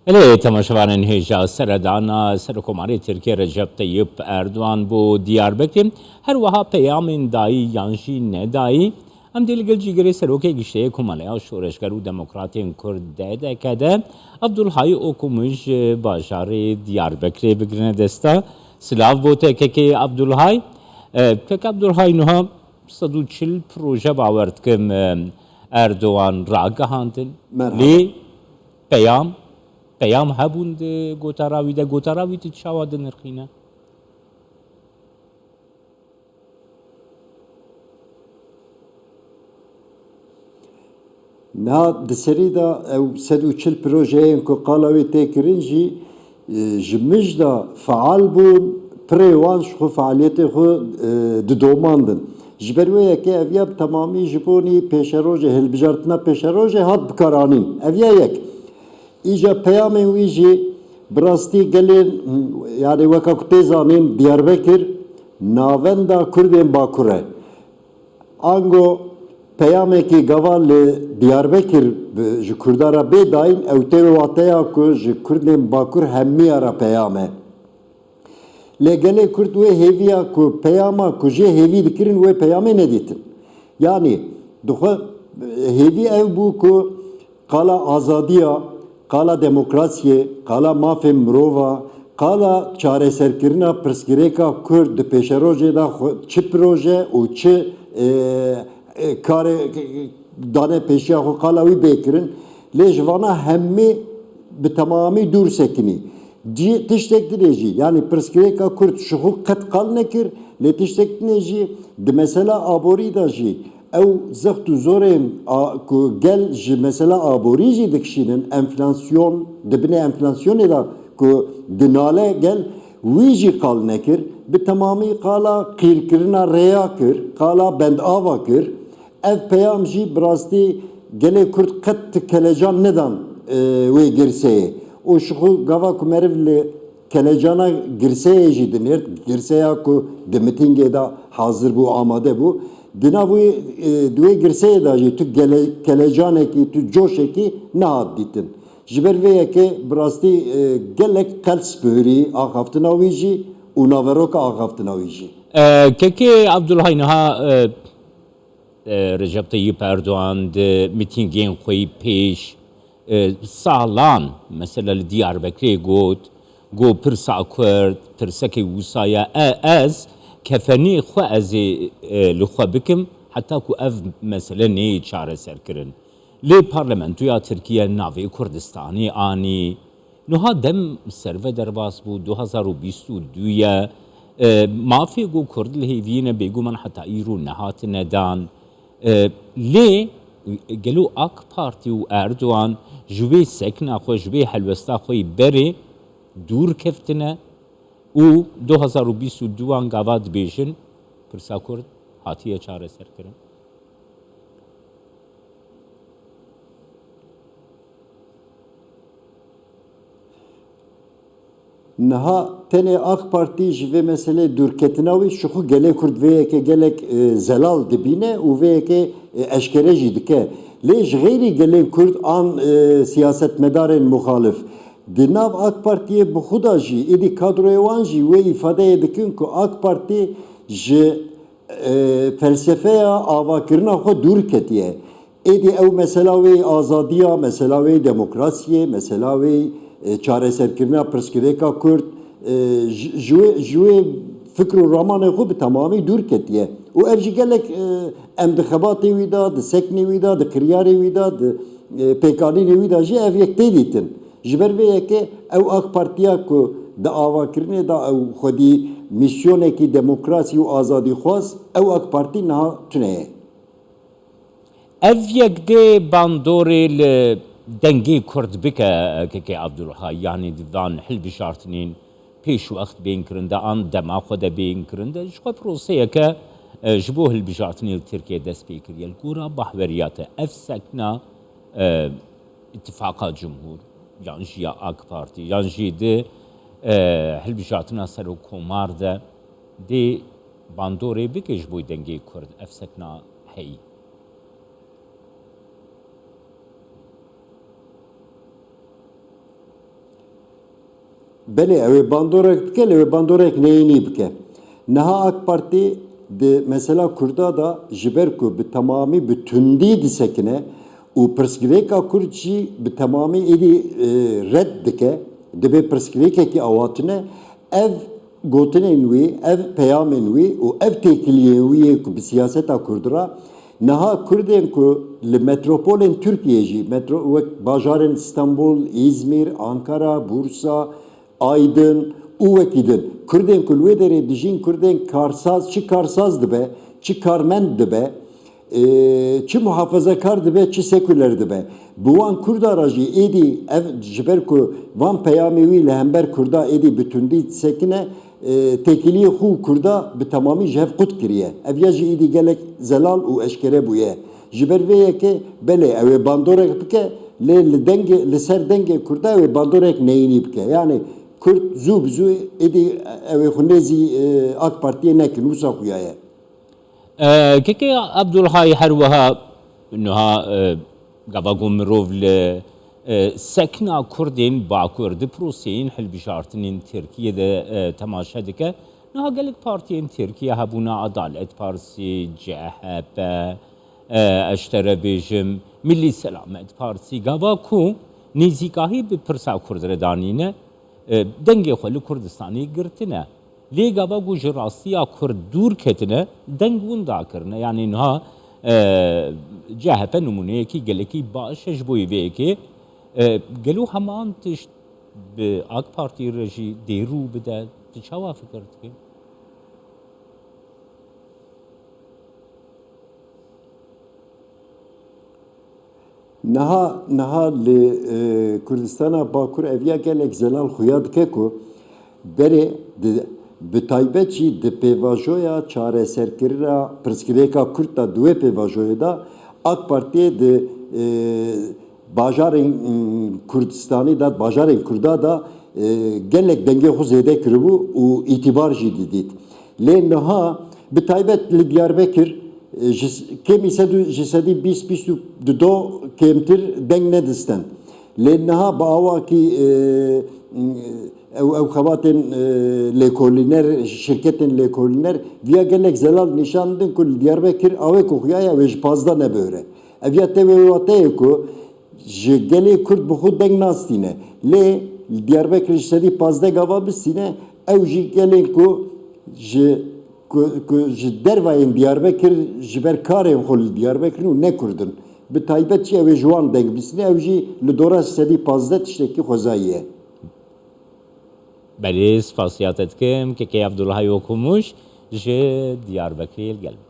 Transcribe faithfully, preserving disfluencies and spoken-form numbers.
Belê, temaşevanên hêja seredana Serokkomarê Tirkiyê Recep Tayyip Erdogan bo Diyarbekirê, her wiha peyamên dayî yan jî nedayî. Em dê li gel cîgirê Serokê Giştê yê Komeleya Şoreşger û Demokratên Kurd D D K de Abdulhay Okumuj ji bajarê Diyarbekirê bigirine desta. Silav bo te kekê Abdulhay. E, kek Abdulhay, niha sed û çil proje, bawer dikim, e, Erdogan ragihandin. Merhaba. Lê peyam, peyam hebûn di gotara wî de, gotara wî tu çawa dinirxîne? Niha di serî de ew sed û çil projeyên ku qala wê tê kirin jî, e, ji mij de feal bûn, pirê wan ji xwe fealiyetê xwe, e, didomandin. Ji ber wê yekê ev ya bi temamî ji bonî pêşerojê, hilbijartina pêşerojê hat bikaranîn. Ev ya yek. Îca peyamên wî jî bi rastî gelên, yani weka ku tê zanîn, Diyarbekir navenda Kurdên Bakur e. Ango peyamekî gava li Diyarbekir bi, ji Kurda re bê dayîn, ew tê wê wateya ku ji Kurdên Bakur hemiya re peyam e. Lê gelê Kurd wê hêviya ku peyama ku jê hêvî dikirin, wê peyamê nedîtin. Yanî dixwe hêvî ew bû ku qala azadiya, qala demokrasiyê, qala mafên mirova, qala çareserkirina pirsgirêka Kurd di pêşerojê de xwe çi proje û çi, e, e, karê, dane pêşiya xwe qala wî bê kirin. Lê ji vana hemî bi temamî dûr sekinî. Cî, tiştek dinê jî, yanî pirsgirêka Kurd ji xwe qet qal nekir, lê tiştek dinê jî di mesela aborî de jî ew zext û zorên a, ku gel ji mesela aborî jî dikişînin, enflasyon, di binê enflasyonê de ku dinale gel, wî jî qal nekir, bi temamî qala qîrkirina rêya kir, qala bendava kir. Ev peyam jî bi rastî gelê Kurd qet ti kelecan nedan, e, wê girseyê. Û ji xwe gava ku meriv li kelecana girseyê jî dinêrt, girseya ku di mitîngê de hazir bû, amade bû, di nav wê, e, di wê girseyê de jî tu gele-, kelecanekî, tu coşekî nehat dîtin. Ji ber vê yekê bi rastî, e, gelek qels bihurî axaftina wî jî û naveroka axaftina wî jî. E, kekê Abdulhay, niha, e, e, Recep Tayyip Erdogan di mitîngên xwe yî pêş, e, salan, mesela li Diyarbekirê got, got, pirsa Kurd, pirsekê wisa ye, e, ez kefenê xwe ez ê, e, li xwe bikim, heta ku ev mesele neyê çareserkirin. Lê parlamentoya Tirkiye navê Kurdistanê anî, Niha dem serve derbas bû, du hazar û bîst û du ye. E, mafê ku Kurd li hêviyê ne, bêguman heta îro nehatine dan. E, lê gelo AK Partî û Erdogan ji wê sekna xwe, ji wê helwesta xwe yê berê dûr keftine û du hazar û bîst û du an gava dibêjin, pirsa Kurd hatiye çareserkirin? Niha tenê AK Partî ji vê meselê dûrketina wî, ji xwe gelê Kurd vê yekê gelek, e, zelal dibîne û vê yekê, e, eşkere jî dike. Lê ji xeyrî gelên Kurd an, e, siyasetmedarên muxalif di nav AK Partiyê bi xwe de jî, êdî kadroyê wan jî wê îfadeyê dikin ku AK Partî ji e, felsefeya avakirina xwe dûr ketiye. Êdî ew mesela wê azadiya, mesela wê demokrasiyê, mesela wê, e, çareserkirina pirsgirêka Kurd, e, ji, ji wê, ji wê fikr û ramanê xwe bi temamî dûr ketiye. Û ev jî gelek, e, em di xebatê wî de, di seknê wî de, di kiryarê wî de, di, e, pêkanînê wî de jî ev yek tê dîtin. Ji ber vê yekê ew AK Partiya ku di avakirinê de ew xwedî mîsyonekî demokrasî û azadîxwaz, ew AK Partî niha tune ye. Ev yek dê bandorê li dengê Kurd bike, kekê Abdulhay, yanî di van hilbijartinên pêşwext bên kirin de an dema xwe de bên kirin de, ji xwe proseyeke, e, ji bo hilbijartinê li Tirkiye dest pê kiriye. Li gora bahweriya te ev sekna, e, Îtifaqa Cumhur, yan jî ya AK Partî, yan jî di, e, hilbijartina serokkomar de dê bandorê bike ji bo dengê Kurd, ev sekna heyî? Belê, ew ê bandorek bike, lê wê bandorek neyînî bike. Niha AK Partî di mesela Kurda de ji ber ku bi temamî, bi tundî disekine û pirsgirêka Kurd jî bi temamî êdî, e, red dike, dibe pirsgirêkekî awatine, ev gotinên wî, ev peyamên wî û ev têkiliyên wî yê ku bi siyaseta Kurd re niha Kurdên ku li metropolên Tirkiyê jî, metro-, wek bajarên Stenbul, Îzmîr, Ankara, Bursa, Aydin û wekî din. Kurdên ku li wê derê dijîn, Kurdên karsaz, çi karsaz dibe, çi karmend dibe, e, çi muhafazekar dibe, çi sekuler dibe. Bi wan Kurda re jî êdî ev, ji ber ku van peyamê wî li hember Kurda êdî bi tundî disekine, e, têkiliyê xwe û Kurda bi temamî ji hev qut kiriye. Ev ya jî êdî gelek zelal û eşkere bûye. Ji ber vê yekê belê ew ê bandorek bike, lê li dengê, li ser dengê Kurda ew ê bandorek neyînî bike. Yanî Kurd zû bi zû êdî ew ê xwe nêzî, e, AK Partiyê nekin, wisa xuya ye. E, Kekê Abdulhay her wiha niha, e, gava ku mirov li, e, sekna Kurdên Bakur di proseyên hilbijartinên Tirkiyê de, e, temaşe dike, niha gelek partiyên Tirkiye hebûne, Adalet Partisi, C H P, e, ez ji te re bêjim, Milî Selamet Partisi, gava ku nêzîkahî bi pirsa Kurd re danîne, e, dengê xwe li Kurdistanê girtine. Lê gava ku ji rastiya Kurd dûr ketine, deng winda kirine. Yanî niha, e, C H P nimûneyekî gelekî baş e ji bo vê yekê. E, gelo heman tişt bi AK Partî re jî dê rû bide? Tu çawa fikir dikî? Niha, niha li, e, Kurdistana Bakur ev ya gelek zelal xuya dike ku berê di, bi taybet jî di pêvajoya çareserkirina pirsgirêka Kurd de, di wê pêvajoyê de AK Partiyê di, e, bajarên, mm, Kurdistanê de, bajarên Kurda de, e, gelek dengê xwe zêde kiribû û îtîbar jî didît. Lê niha bi taybet li Diyarbekir, e, ji s-, kêmî sed û, ji sedî bîst, bîst û du kêmtir deng nedistin. Lê niha bi awakî, e, ew, ew xebatên, e, lêkolîner, şirketên lêkolîner viya gelek zelal nîşan didin ku li Diyarbekir awê ku xuya ye, wê ji pazdeh nebihore. Ev ya tê wê wateyê ku ji gelê Kurd bi xwe deng nastîne. Lê li Diyarbekir ji sedî pazdeh gava bistîne, ew jî gelên ku ji, ku, ku ji dervayên Diyarbekir ji ber karên xwe li Diyarbekir û ne Kurd in. Bi taybet jî ew ê ji wan deng bistîne, ew jî li dora sedî pazdeh tiştekî xwezayî ye. Belê, spasiya te dikim, Kekê Abdulhay Okumuş ji Diyarbekirê li gel bû.